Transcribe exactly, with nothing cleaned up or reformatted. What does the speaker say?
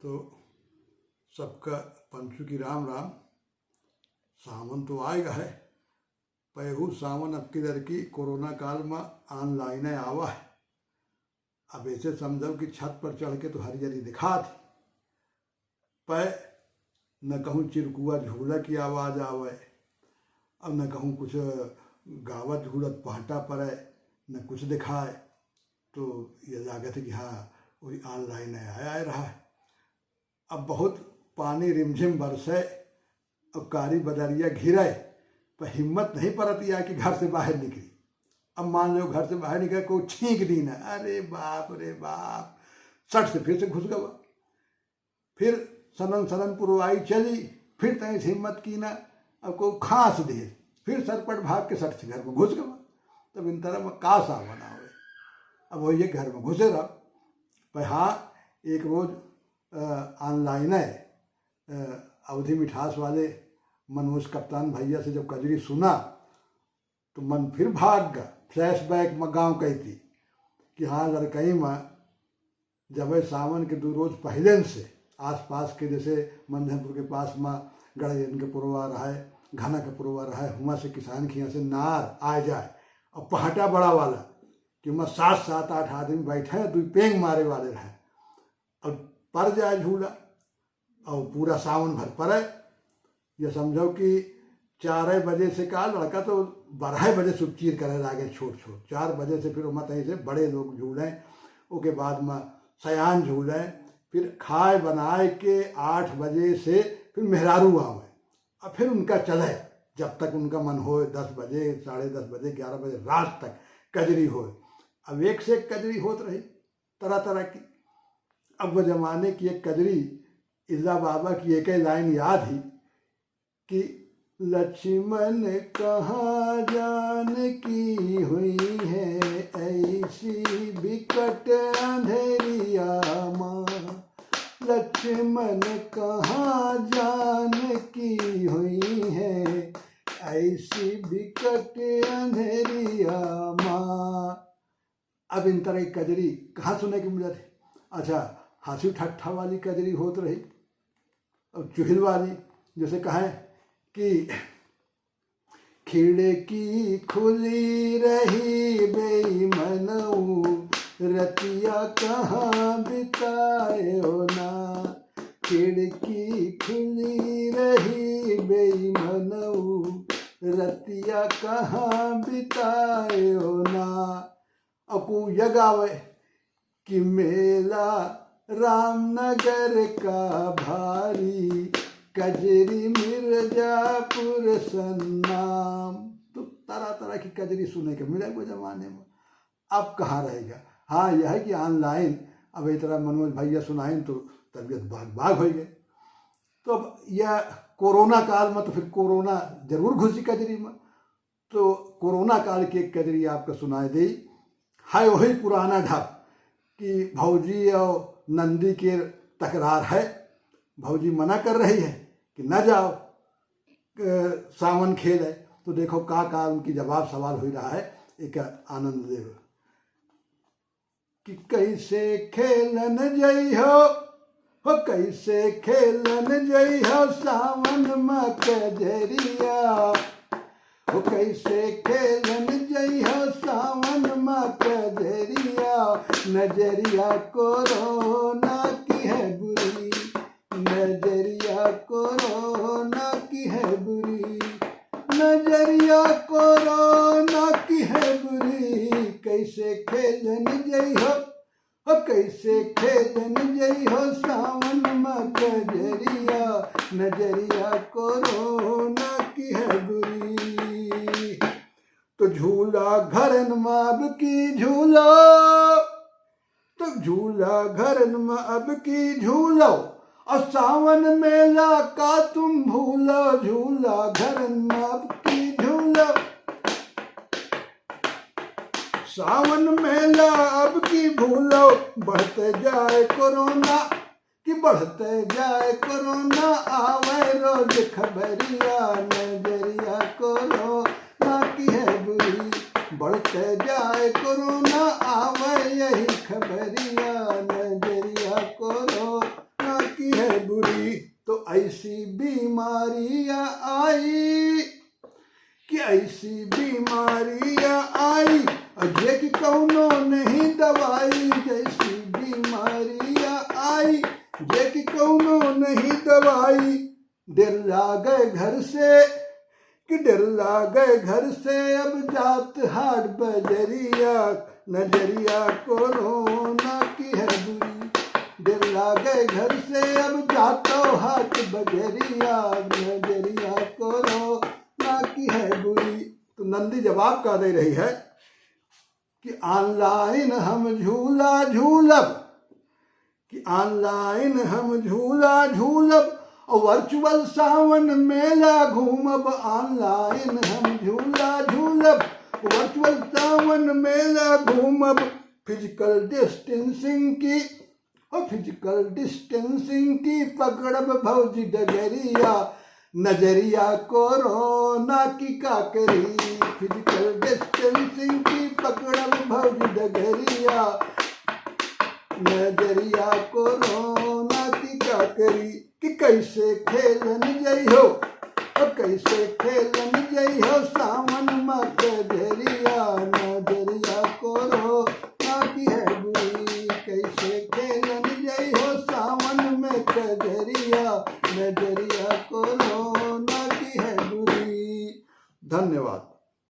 तो सबका पंचू की राम राम। सावन तो आएगा है, पहू सावन अब की लड़की कोरोना काल में online आवा है। अब ऐसे समझो कि छत पर चढ़ के तो हरियरी दिखा दी, पर न कहूँ चिरकुआ झूला की आवाज आवे, अब न कहूँ कुछ गावत झूलत पहटा पड़े, न कुछ दिखाए। तो ये लागत है कि हाँ, वही online आया, आया रहा है। अब बहुत पानी रिमझिम बरसे और कारी बदरिया घिरे, पर हिम्मत नहीं परत या कि घर से बाहर निकली। अब मान लो घर से बाहर निकल, कोई छींक दी ना, अरे बाप रे बाप, सट से फिर से घुस गवा। फिर सनन सनन पुरवाई चली, फिर तहीं से हिम्मत की ना, अब कोई खांस दे, फिर सरपट भाग के सट से घर में घुस गवा। तब इन तरह में का सावन आवे, अब वही एक घर में घुसे रहो। पर हाँ, एक रोज अ, online है, अ, अवधी मिठास वाले मनोज कप्तान भैया से जब कजरी सुना, तो मन फिर भाग गा, flashback में गाँव कहती कि हाँ, लड़कई में जब सावन के दो रोज पहले से आसपास के, जैसे मंझनपुर के पास में गड़ेरियन के पुरवा रहे, घना के पुरवा रहे, हुआं से किसान के यहाँ से नार आ जाए और पहाटा बड़ा वाला कि हुआं सात, सात, आठ आदमी बैठे, दुई पेंग मारे वाले रहे, और पर जाए झूला, और पूरा सावन भर परे। ये समझो कि चार बजे से का, लड़का तो बारह बजे से उपचीर करे लागे छोट छोट, चार बजे से फिर ओमा तहीं से बड़े लोग झूले, ओके बाद में सयान झूले, फिर खाए बनाए के आठ बजे से फिर मेहरारू आवे, और फिर उनका चले, जब तक उनका मन होए, दस बजे, साढ़े दस बजे, ग्यारह बजे रात तक कजरी होए। अब एक से एक कजरी होत रही, तरह तरह की। अब वो जमाने की एक कजरी, इल्ला बाबा की एक ही line याद ही कि लक्ष्मण कहाँ जानकी हुई है ऐसी बिकट अंधेरिया माँ, लक्ष्मण कहाँ जानकी हुई है ऐसी बिकट अंधेरिया माँ। अब इन तरह की कजरी कहाँ सुने के मिलत है? अच्छा, हँसी ठट्ठा वाली कजरी होत रही, और चुहिल वाली, जैसे कहें कि खिड़की खुली रही बेईमनऊ, रतिया कहाँ बितायो ना। खिड़की खुली रही बेईमनऊ, रतिया कहाँ बितायो ना। अकू यह गावे कि मेला रामनगर का भारी, कजरी मिर्जापुर सन्नाम। तो तरह तरह की कजरी सुने के मिले वो जमाने में। अब कहाँ रहेगा? हाँ, यह है कि online अब इस तरह मनोज भैया सुनाइन तो तबीयत बाग बाग हो गए। तो अब यह कोरोना काल में तो फिर कोरोना जरूर घुसी कजरी में। तो कोरोना काल की एक कजरी आपको सुनाई दी। है वही पुराना ढप कि भौजी और नंदी के तकरार है, भौजी मना कर रही है कि न जाओ, अ, सावन खेल है। तो देखो का का उनकी जवाब सवाल हो रहा है, एक आनंद देव कि कैसे खेलन जइहो, हो कैसे खेलन जइहो सावन में कजरिया, हो कैसे खेलन जइहो सावन में कजरिया, नजरिया कोरोना की है बुरी, नजरिया कोरोना की है बुरी, नजरिया कोरोना की है बुरी, कैसे खेलन जइहो, हो कैसे खेलन जइहो सावन में कजरिया, नजरिया कोरोना की है बुरी। तो झूला घरन में अब की झूलो, तो झूला घरन में अब की झूलो, और सावन मेला का तुम भूलो, झूला घरन में अब की झूलो। सावन मेला अब की भूलो, बढ़ते जाए कोरोना, कि बढ़ते जाए कोरोना, आवे रोज खबरिया, नजरिया कोरोना की है बुरी। बढ़ते जाए कोरोना, आवे यही खबरिया, नजरिया कोरोना ऐसी बीमारियां आई, कि ऐसी बीमारियां आई, और जे कि कौनो नहीं दवाई, जैसी बीमारियां आई, जे कि कौनो नहीं दवाई। डेर लागे घर से, कि डेर लागे घर से अब जात हाट बजरिया, नजरिया कोरोना की है बुरी। डेर लागे घर से अब जातो हाट बजरिया, नजरिया कोरोना की है बुरी। तो नंदी जवाब का दे रही है कि ऑनलाइन हम झूला झूलब, कि ऑनलाइन हम झूला झूलब, और वर्चुअल सावन मेला घूमब। ऑनलाइन हम झूला झूलब, वर्चुअल सावन मेला घूमब। फिजिकल डिस्टेंसिंग की, और फिजिकल डिस्टेंसिंग की पकड़ब भौजी डगरिया, नजरिया कोरोना की का करी। फिजिकल डिस्टेंसिंग की पकड़ब भौजी डगरिया, नजरिया कोरोना की का करी। कि कैसे खेलन जइहो, और कैसे खेलन जइहो सावन में कजरिया, नजरिया कोरोना की है बुरी। कैसे खेलन जइहो सावन में कजरिया, नजरिया कोरोना की है बुरी। धन्यवाद।